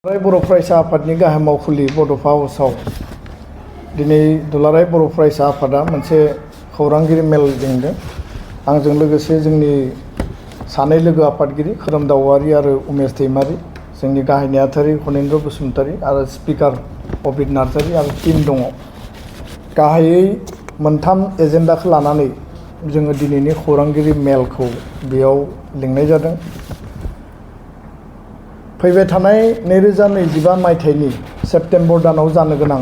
बर' फरायसा आफादनि गाहाय मावखुलि बड'फा हाउसआव दिनै दुलाराय बर' फरायसा आफादा मोनसे खौरांगिरि मेल लिंदों। आंजों लोगोसे जोंनि सानै लोगो आफादगिरि खोरोम दाउवारि आरो उमेश दैमारि, जोंनि गाहाय नेहाथारि खनेन्द्र बसुमतारी आरो स्पिकार अबिद नार्जारी आरो टीम दङ। गाहायै मोनथाम एजेन्डाखौ लानानै जोङो दिनैनि खौरांगिरि मेलखौ बेयाव लिंनाय जादों। फैबाय थानाय 2025 मायथाइनि सेप्तेम्बर दानाव जानो गोनां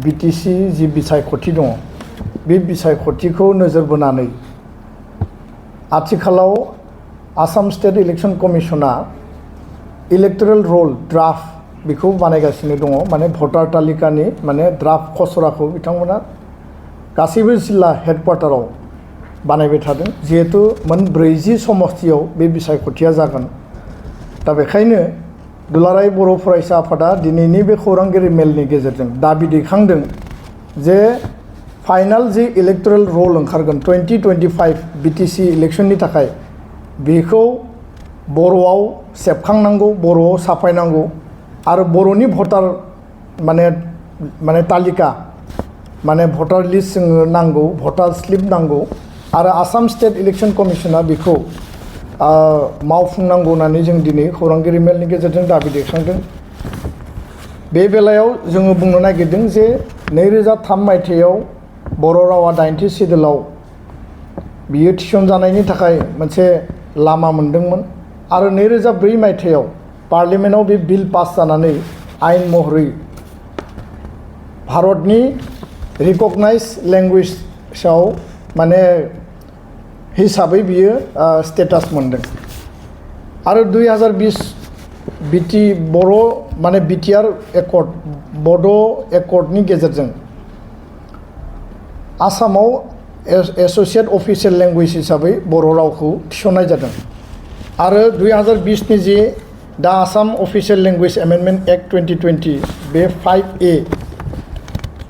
बिटिसि जि बिसायख'थि दङ, बे बिसायख'थिखौ नोजोर बोनानै आथिखालाव आसाम स्टेट इलेक्शन कमिशना इलेक्टोरल रोल ड्राफ्ट बेखौ बानायगासिनो दङ। माने भटार तालिकानि ड्राफ्ट खसराखौ बिथांमोना गासैबो जिल्ला हेडक्वार्टाराव बानायबाय थादों। जिहेतु मोन 40 समस्तियाव बे बिसायख'थिया जागोन, दा बेखायनो दुलाराय बर' फरायसा आफादा दिनैनि बे खौरांगिरि मेलनि गेजेरजों दाबि दैखांदों जे फाइनाल जि इलेक्टोरल रोल ओंखारगोन 2025 बिटिसि इलेक्शननि थाखाय, बेखौ बर'आव सेबखांनांगौ, बर'आव साफायनांगौ आरो बर'नि भटार तालिका भटार लिस्ट जोंनो नांगौ, भटार स्लिप नांगौ आरो आसाम स्टेट इलेक्शन कमिशना बेखौ मावफुंनांगौ होननानै जों दिनै खौरांगिरि मेलनि गेजेरजों दाबि दैखांदों। बे बेलायाव जोङो बुंनो नागिरदों जे 2003 मायथाइयाव बर' रावा 80 सिडुलाव बियो थिसनजानायनि थाखाय मोनसे लामा मोनदोंमोन आरो 2004 मायथाइयाव पार्लियामेन्टआव बे बिल पास जानानै आयेन महरै भारतनि रिकगनाइज लेंगुवेजआव हिसाबै बियो स्टेटास मोनदों। आरो 2020 बर' बिटिआर एकर्ड बड' एकर्डनि गेजेरजों आसामाव एस'सिएट अफिसियेल लेंगुवेज हिसाबै बर' रावखौ थिसननाय जादों। आरो 2020 नि जे दा Assam official language amendment act 2020 बे 5A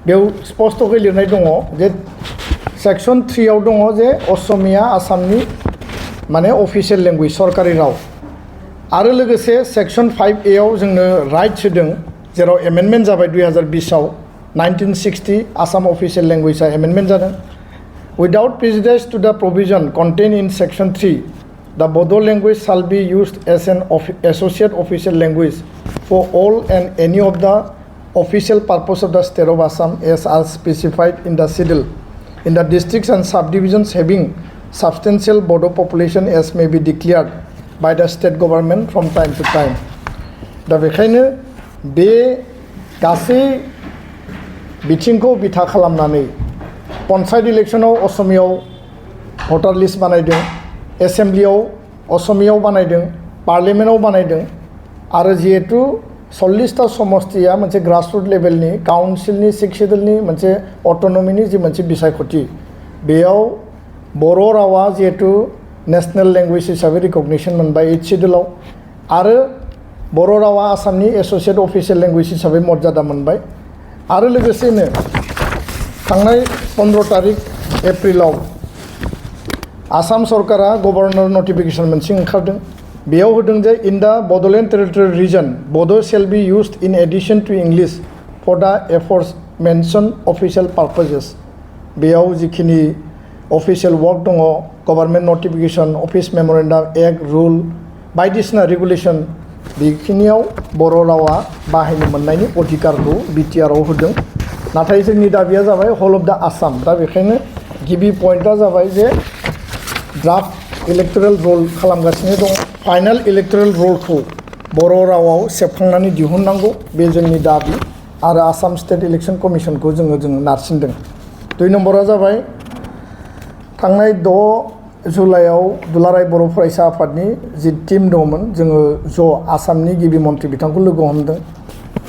बेयाव स्पष्टयै लिरनाय दङ जे सेक्सन 3 आव दङ जे असमिया आसामनि अफिसियेल लेंगुवेज सरकारि राव। आरो लोगोसे सेक्सन 5A आव जोंनो राइट्स होदों, जेराव एमेन्डमेन्ट जाबाय 2020 आव 1960 आसाम अफिसियेल लेंगुवेजआ एमेन्डमेन्ट जादों। Without prejudice to the provision contain in section 3 the Bodo' language shall be used as an associate official language for all and any of the official purpose of the state of Assam as are specified in the schedule in the districts and subdivisions having substantial Bodo population as may be declared by the state government from time to time. दा बेखायनो बे गासै बिथिंखौ बिथा खालामनानै पन्चायत इलेक्शनाव असमियाव भटार list बानायदों, एसेम्ब्लियाव असमियाव बानायदों, पार्लियामेन्टआव बानायदों आरो जिहेतु 40टा समस्तिया मोनसे ग्रासरुट लेभेलनि काउन्सिलनि 6 सिडुलनि मोनसे अट'नमिनि जि मोनसे बिसायख'थि, बेयाव बर' रावा जिहेतु नेशनेल लेंगुवेज हिसाबै रिकगनिसन मोनबाय 8 सिडुलाव आरो बर' रावा आसामनि एस'सिएट अफिसियेल लेंगुवेज हिसाबै मर्यादा मोनबाय। आरो लोगोसेनो थांनाय 15 तारिख एप्रिलाव आसाम सरकारा गभर्नर नटिफिकेसन मोनसे ओंखारदों। बेयाव होदों जे in the Bodoland territorial region Bodo' shall be used in addition to English for the aforementioned official purposes. बेयाव जिखिनि अफिशियल वर्क दङ, government notification, office memorandum, act, rule बायदिसिना रेगुलेसन, बेखिनियाव बर' रावा बाहायनो मोननायनि अधिकारखौ बिटिआरआव होदों। नाथाय जोंनि दाबिया जाबाय हल अफ द आसाम। दा बेखायनो गिबि पइन्टआ जाबाय जे ड्राफ्ट इलेक्टोरल रोल खालामगासिनो दं। फाइनाल इलेक्टोरल रोलखौ बर' रावाव सेबखांनानै दिहुननांगौ, बे जोंनि दाबि आरो आसाम स्टेट इलेक्शन कमिशनखौ जोङो नारसिनदों। 2 नम्बरा जाबाय थांनाय 6 जुलाइआव दुलाराय बर' फरायसा आफादनि जि टीम दंमोन, जोङो आसामनि गिबि मन्थ्रि बिथांखौ लोगो हमदों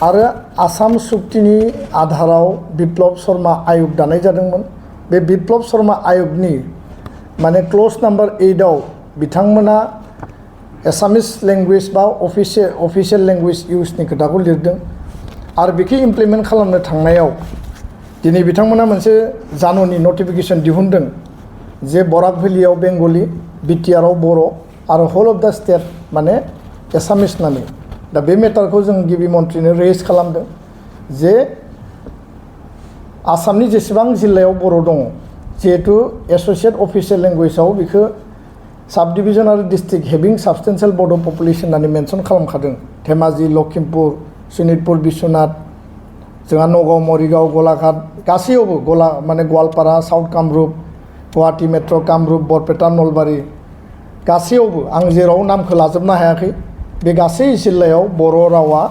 आरो आसाम सुक्तिनि आधाराव बिप्लब शर्मा आयोग दानाय जादोंमोन। बे बिप्लब शर्मा आयोगनि क्ल'ज नम्बर 8 आव बिथांमोना एसामिस लेंगुवेज बा अफिसियेल लेंगुवेज इउजनि खोथाखौ लिरदों आरो बेखौ इमप्लिमेन्ट खालामनो थांनायाव दिनै बिथांमोना मोनसे जानुवारिनि नटिफिकेसन दिहुनदों जे बराक भेलियाव बेंगलि, बिटिआरआव बर' आरो हल अफ द स्टेट एसामिस होननानै। दा बे मेटारखौ जों गिबि मन्थ्रिनो रेज खालामदों जे आसामनि जेसेबां जिल्लायाव बर' दङ जिहेतु एस'सिएट अफिसियेल लेंगुवेजाव बेखौ साब डिभिजन आरो डिस्ट्रिक्ट हेभिं साबस्टेन्सियेल बड' पपुलेसन होननानै मेनसन खालामखादों धेमाजि लखिमपुर शोणितपुर बिश्वनाथ जोंहा नगाव मरिगाव गलाघाट गासैयावबो माने गवालपारा साउथ कामरुप गुवाहाटी मेट्र' कामरुप बरपेटा नलबारि गासैयावबो आं जेराव नामखौ लाजोबनो हायाखै बे गासै जिल्लायाव बर' रावा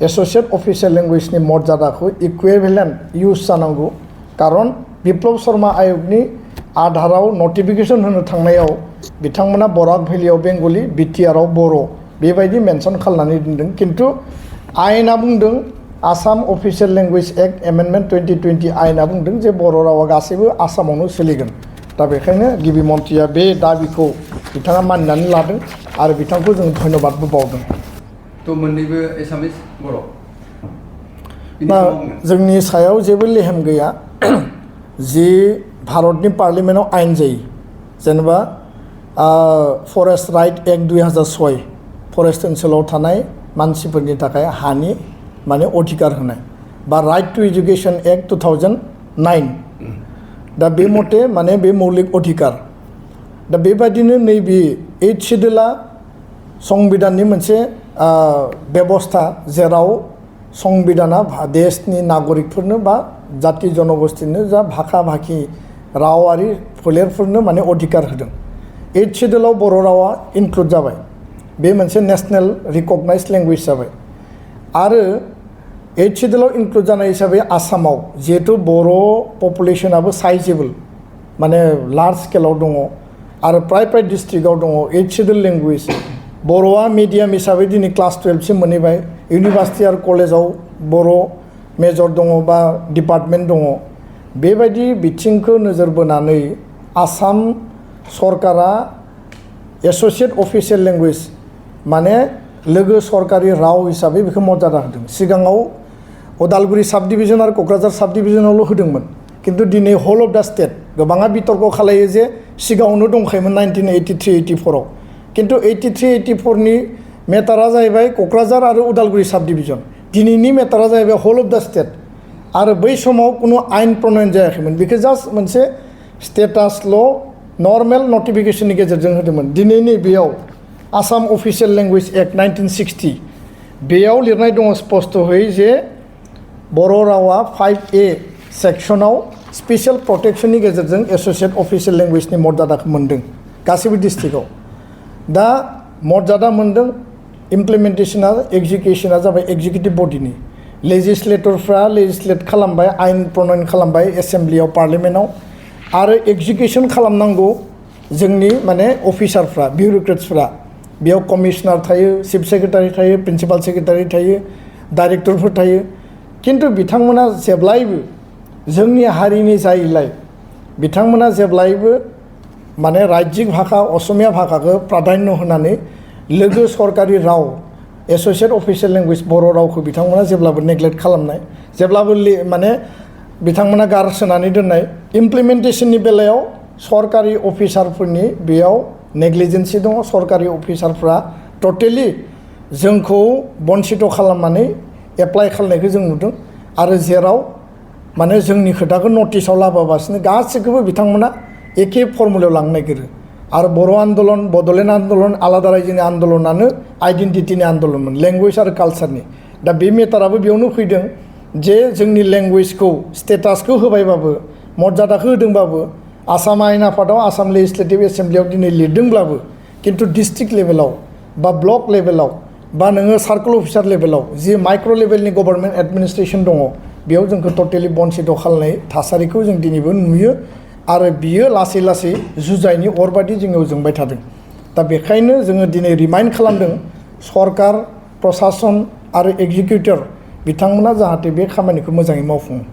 एस'सिएट अफिसियेल लेंगुवेजनि मर्यादाखौ इकुइभेलेन्ट इउज जानांगौ खारन बिप्लब शर्मा आयगनि आधाराव नटिफिकेसन होनो थांनायाव बिथांमोना बराक भेलियाव बेंगलि बिटिआरआव बर' बेबायदि मेनसन खालामनानै दोनदों खिन्थु आयेना बुंदों Assam official language act amendment 2020 आयेना बुंदों जे बर' रावा गासैबो आसामावनो सोलिगोन दा बेखायनो गिबि मन्थ्रिया बे दाबिखौ बिथाङा मानिनानै लादों आरो बिथांखौ जों धन्यबादबो बावदों थ' मोननैबो एसामिस बर' जोंनि सायाव जेबो लेहेम गैया जि भारतनि पार्लियामेन्टआव आयेन जायो जेनेबा फरेस्ट राइट एक्ट 2006 फरेस्ट ओनसोलाव थानाय मानसिफोरनि थाखाय हानि माने अधिकार होनाय बा राइट टु एजुकेशन एक्ट 2009 दा बे मथे माने बे मौलिक अधिकार दा बेबायदिनो नैबे 8 सिडुला संबिधाननि मोनसे बेबस्था जेराव संबिधाना देशनि नागरिकफोरनो बा जाति जनगोष्ठीनो जा भाखा भाखि रावारि फोलेरफोरनो माने अधिकार होदों 8 सिडुलाव बर' रावा इनक्लुड जाबाय बे मोनसे नेशनेल रिकगनाइज्ड लेंगुवेज जाबाय आरो 8 सिडुलाव इनक्लुड जानाय हिसाबै आसामाव जिहेतु बर' पपुलेसनाबो साइजेबल माने लार्ज स्केलाव दङ आरो प्राय डिस्ट्रिक्टआव दङ 8 सिडुल लेंगुवेज बर'आ मिडियाम हिसाबै दिनै क्लास 12 सिम मोनहैबाय इउनिभार्सिटि आरो कलेजाव बर' मेजर दङ बा डिपार्टमेन्ट दङ बेबायदि बिथिंखौ नोजोर बोनानै आसाम सरकारा एस'सिएट अफिसियेल लेंगुवेज माने लोगो सरकारि राव हिसाबै बेखौ मर्यादा होदों सिगाङाव उदालगुरि साब डिभिजन आरो क'क्राझार साब डिभिजनावल' होदोंमोन खिन्थु दिनै हल अफ दा स्टेट गोबाङा बितर्क खालायो जे सिगाङावनो दंखायोमोन 1983-84 आव खिन्थु 83-84 नि मेटारा जाहैबाय क'क्राझार आरो उदालगुरि साब डिभिजन दिनैनि मेटारा जाहैबाय हल अफ दा स्टेट आरो बै समाव कुनु आयेन प्रनयन जायाखैमोन बेखौ जास्ट मोनसे स्टेटासल' नर्मेल नटिफिकेसननि गेजेरजों होदोंमोन दिनै नैबेयाव आसाम अफिसियेल लेंगुवेज एक्ट 1960 बेयाव लिरनाय दङ स्पष्टयै जे बर' रावा 5A सेक्सनाव स्पेसियेल प्रटेक्शननि गेजेरजों एस'सिएट अफिसियेल लेंगुवेजनि मर्यादाखौ मोन्दों गासैबो डिस्ट्रिक्टआव दा मर्यादा मोन्दों इमप्लिमेन्टेशना एग्जिकिउशना जाबाय एग्जिकिउटिभ बडिनि लेजिस्लेटरफ्रा लेजिस्लेट खालामबाय आयेन प्रनयन खालामबाय एसेम्ब्लियाव पार्लियामेन्टआव आरो एग्जिकिउशन खालामनांगौ जोंनि माने अफिसारफ्रा बिउरोक्रेट्सफ्रा बेयाव कमिशनार थायो चिफ सेक्रेटारि थायो प्रिन्सिपाल सेक्रेटारि थायो डाइरेक्टरफोर थायो खिन्थु बिथांमोना जेब्लायबो जोंनि हारिनि जायैलाय बिथांमोना जेब्लायबो माने राज्यिक भाषा असमिया भाषाखौ प्राधान्य होनानै लोगो सरकारि राव एस'सिएट अफिसियेल लेंगुवेज बर' रावखौ बिथांमोना जेब्लाबो नेग्लेक्ट खालामनाय जेब्लाबो माने बिथांमोना गारसोनानै दोननाय इमप्लिमेन्टेशननि बेलायाव सरकारि अफिसारफोरनि बेयाव नेग्लिजेन्सि दङ सरकारि अफिसारफ्रा टटेलि जोंखौ बन्सित खालामनानै एप्लाइ खालामनायखौ जों नुदों आरो जेराव माने जोंनि खोथाखौ नटिसाव लाबोगासिनो गासैखौबो बिथांमोना एखे फर्मुलायाव लांनो नागिरो आरो बर' आन्दलन बड'लेण्ड आन्दलन आलादा रायजोनि आन्दलनानो आइडेन्टिटिनि आन्दलनमोन लेंगुवेज आरो कालचारनि दा बे मेटाराबो बेयावनो फैदों जे जोंनि लेंगुवेजखौ स्टेटासखौ होबायबाबो मर्यादाखौ होदोंबाबो आसाम आयेन आफादाव आसाम लेजिस्लेटिभ एसेम्ब्लियाव दिनै लिरदोंब्लाबो खिन्थु डिस्ट्रिक्ट लेभेलाव बा ब्लक लेभेलाव बा नोङो सार्कोल अफिसार लेभेलाव जि माइक्र' लेभेलनि गभर्नमेन्ट एडमिनिस्ट्रेसन दङ बेयाव जोंखौ टटेलि बन्सित खालामनाय थासारिखौ जों दिनैबो नुयो आरो बियो लासै लासै जुजाइनि अरबादि जोंनियाव जोंबाय थादों दा बेखायनो जोङो दिनै रिमाइन्ड खालामदों सरकार प्रसासन आरो एग्जिकिउटर बिथांमोना जाहाथे बे खामानिखौ मोजाङै मावफुङो